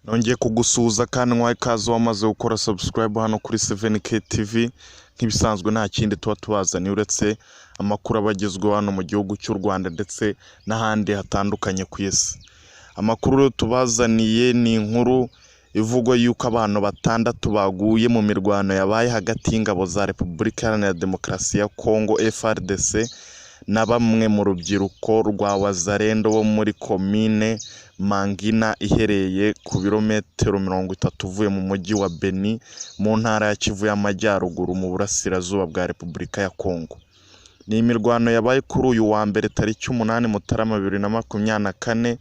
Nongeye kugusuhuza kandi nkwaye ikaze wamaze gukora subscribe hano kuri 7K TV. Nk'ibisanzwe nta kindi tuba tubazaniye uretse amakuru aba agezweho hano mu gihugu cy'u Rwanda ndetse n'ahandi hatandukanye ku isi. Amakuru rero tubazaniye ni inkuru ivugwa yuko abantu batandatu baguye mu mirwano yabaye hagati y'ingabo za Repubulika Iharanira Demokarasi ya Kongo FARDC na bamwe mu rubyiruko rwa Wazalendo bo muri komine Mangina iherereye ku birometero 30 uvuye mu mujyi wa Beni mu ntara ya Kivu y'Amajyaruguru mu burasirazuba bwa Repubulika ya Kongo. Ni imirwano yabaye kuri uyu wa mbere tariki 8 Mutarama 2024,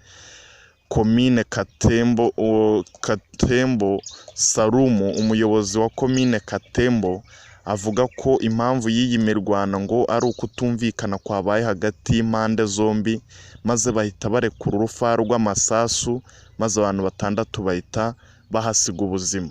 komine Katembo, Katembo Salumu, umuyobozi wa komine Katembo, avuga ko impamvu y'iyi mirwano ngo ari ukutumvikana kwabaye hagati y'impande zombi, maze bahita barekura urufaya rw'amasasu, maze abantu batandatu bahita bahasiga ubuzima.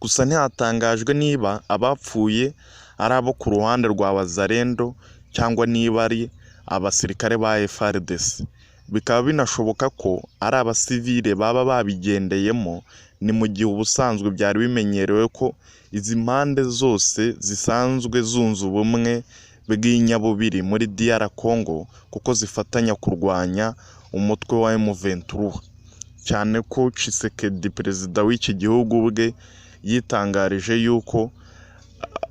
Gusa ntihatangajwe niba abapfuye ari abo ku ruhande rwa Wazalendo cyangwa niba ari abasirikare ba FARDC. Bikaba binashoboka ko ari abasivile baba babigendeyemo, ni mu gihe ubusanzwe byari bimenyerewe ko izi mpande zose zisanzwe zunze ubumwe bw'inyabubiri muri DR Congo kuko zifatanya kurwanya umutwe wa M23. Cyane ko Tshisekedi perezida w'iki gihugu ubwe yitangarije yuko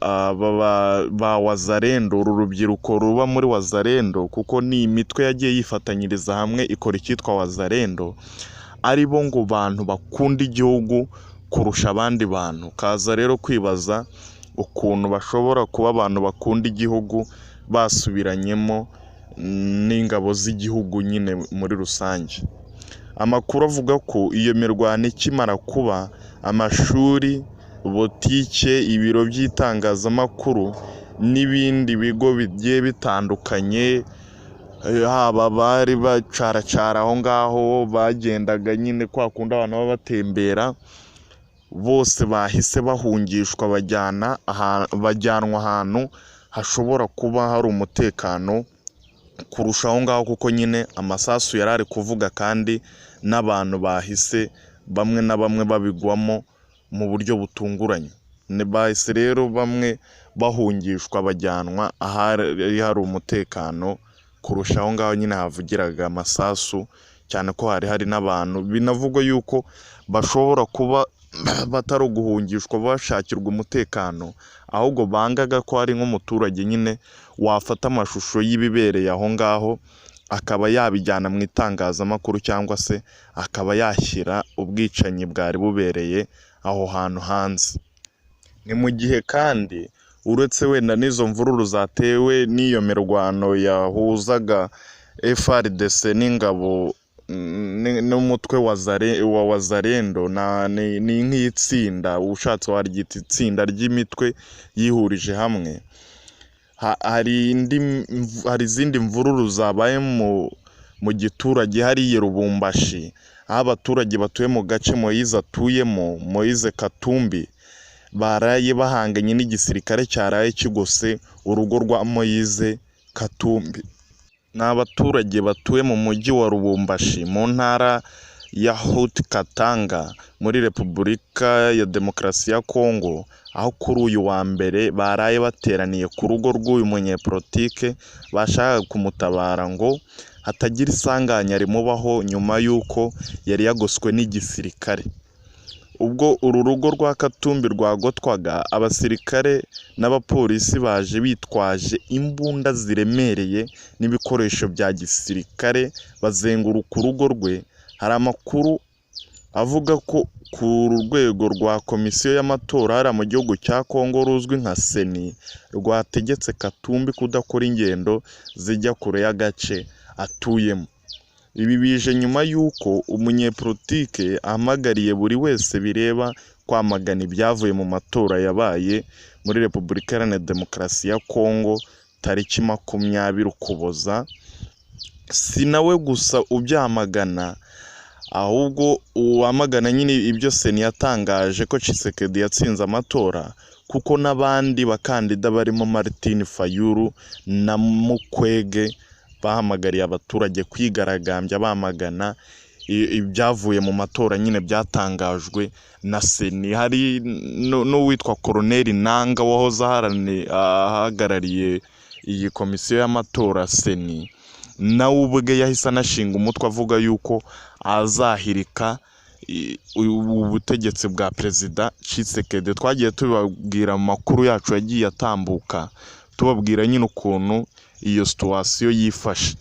aba ba Wazalendo, uru rubyiruko ruba muri Wazalendo, kuko ni imitwe yagiye yifatanyiriza hamwe ikora icyitwa Wazalendo, ari bo ngo bantu bakunda igihugu kurusha abandi bantu. Kaza rero kwibaza ukuntu bashobora kuba abantu bakunda igihugu basubiranyemo n'ingabo z'igihugu nyine muri rusange. Amakuru avuga ko iyo mirwano ikimara kuba, amashuri, botike, ibiro by'itangazamakuru n'ibindi bigo bigiye bitandukanye, haba abari bacaracara aho ngaho bagendaga nyine kwa kundi abantu baba batembera, bose bahise bahungishwa bajyanwa ahantu hashobora kuba hari umutekano kurusha aho ngaho, kuko nyine amasasu yari ari kuvuga kandi n'abantu bahise bamwe na bamwe babigwamo mu buryo butunguranye. Bahise rero bamwe bahungishwa bajyanwa ahari hari umutekano kurusha aho ngaho nyine havugiraga amasasu, cyane ko hari hari n'abantu binavugwa yuko bashobora kuba batari uguhungishwa bashakirwa umutekano, ahubwo bangaga ko hari nk'umuturage nyine wafata amashusho y'ibibereye aho ngaho akaba yabijyana mu itangazamakuru cyangwa se akaba yashyira ubwicanyi bwari bubereye aho hantu hanze. Ni mu gihe kandi uretse wenda n'izo mvururu zatewe n'iyo mirwano yahuzaga FARDC n'ingabo n'umutwe wa Wazalendo, ni nk'itsinda, ushatse waryita itsinda ry'imitwe yihurije hamwe. Hari izindi mvururu zabaye mu giturage hariya Lubumbashi, aho abaturage batuye mu gace Moise atuyemo, Moise Katumbi, baraye bahanganye n'igisirikare cyaraye kigose urugo rwa Moise Katumbi. Ni abaturage batuye mu mujyi wa Lubumbashi mu ntara ya Haut-Katanga muri Repubulika ya Demokarasi ya Kongo, aho kuri uyu wa mbere baraye bateraniye ku rugo rw'uyu munyepolitike bashakaga kumutabara ngo hatagira isanganya rimubaho nyuma y'uko yari yagoswe n'igisirikare. Ubwo uru rugo rwa Katumbi rwagotwaga, abasirikare n'abapolisi baje bitwaje imbunda ziremereye n'ibikoresho bya gisirikare bazenguruka urugo rwe. Hari amakuru avuga ko ku rwego rwa komisiyo y'amatora hariya mu gihugu cya Kongo ruzwi nka CENI rwategetse Katumbi kudakora ingendo zijya kure y'agace atuyemo. Ibi bije nyuma y'uko umunyepolitike ahamagariye buri wese bireba kwamagana ibyavuye mu matora yabaye muri Repubulika Iharanira Demokarasi ya Kongo tariki 20 Ukuboza. Si nawe gusa ubyamagana, ahubwo uwamagana nyine ibyo CENI yatangaje ko Tshisekedi yatsinze amatora, kuko n'abandi bakandida barimo Martin Fayulu na Mukwege bahamagariye abaturage kwigaragambya bamagana Ibyavuye mu matora nyine byatangajwe na CENI. Hari n'uwitwa Koroneli Nanga wahoze ahagarariye iyi komisiyo y'amatora CENI, nawe ubwe yahise anashinga umutwe avuga yuko azahirika ubu butegetsi bwa Perezida Tshisekedi. Twagiye tubabwira mu makuru yacu yagiye atambuka, tubabwira nyine ukuntu iyo situation yifashe.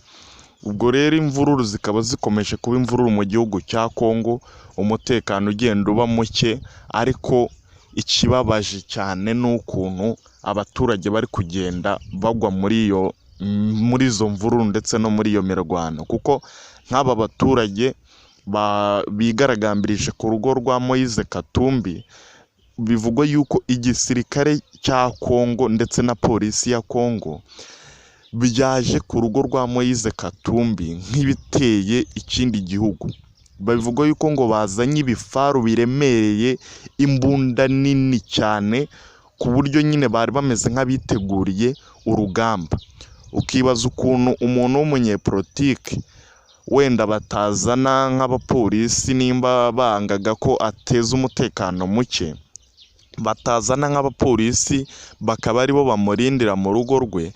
Ubwo rero imvururu zikaba zikomeje kuba imvururu mu gihugu cya Kongo, umutekano ugenda uba muke, ariko ikibabaje cyane ni ukuntu abaturage bari kugenda bagwa muri izo mvururu ndetse no muri iyo mirwano, kuko nk'aba baturage bigaragambirije ku rugo rwa Moise Katumbi, bivugwa yuko igisirikare cya Kongo ndetse na polisi ya Kongo byaje ku rugo rwa Moise Katumbi nk'ibiteye ikindi gihugu. Babivuga yuko ngo bazanye ibifaru biremereye, imbunda nini cyane, ku buryo nyine bari bameze nk'abiteguriye urugamba. Ukibaza ukuntu umuntu w'umunyepolitike wenda batazana nk'abapolisi, nimba bangaga ko ateza umutekano muke, batazana nk'abapolisi bakaba aribo bamurindira mu rugo rwe,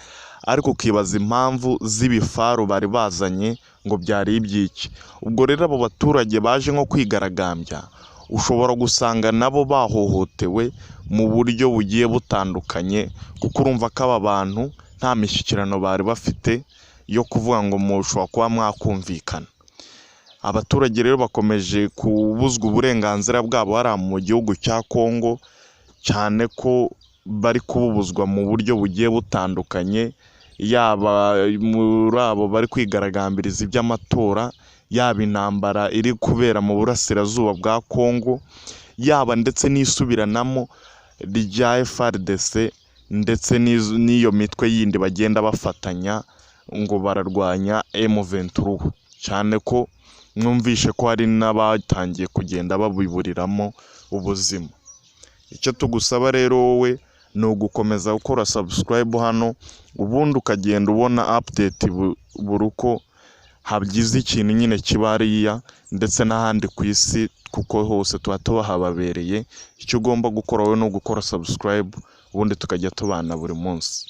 ariko ukibaza impamvu z'ibifaru bari bazanye ngo byari iby'iki. Ubwo rero abo baturage baje nko kwigaragambya, ushobora gusanga nabo bahohotewe mu buryo bugiye butandukanye, kuko urumva ko aba bantu nta mishyikirano bari bafite yo kuvuga ngo mushobora kuba mwakumvikana. Abaturage rero bakomeje kubuzwa uburenganzira bwabo hariya mu gihugu cya Kongo, cyane ko bari kububuzwa mu buryo bugiye butandukanye, yaba muri abo bari kwigaragambiriza iby'amatora, yaba intambara iri kubera mu burasirazuba bwa Kongo, yaba ndetse n'isubiranamo rya FARDC ndetse n'iyo mitwe yindi bagenda bafatanya ngo bararwanya M23, cyane ko mwumvishe ko hari n'abatangiye kugenda babiburiramo ubuzima. Icyo tugusaba rero wowe ni ugukomeza gukora subscribe hano, ubundi ukagenda ubona update buri uko hagize ikintu nyine kiba hariya ndetse n'ahandi ku isi, kuko hose tuba tuhababereye. Icyo ugomba gukora wowe ni ugukora subscribe, ubundi tukajya tubana buri munsi.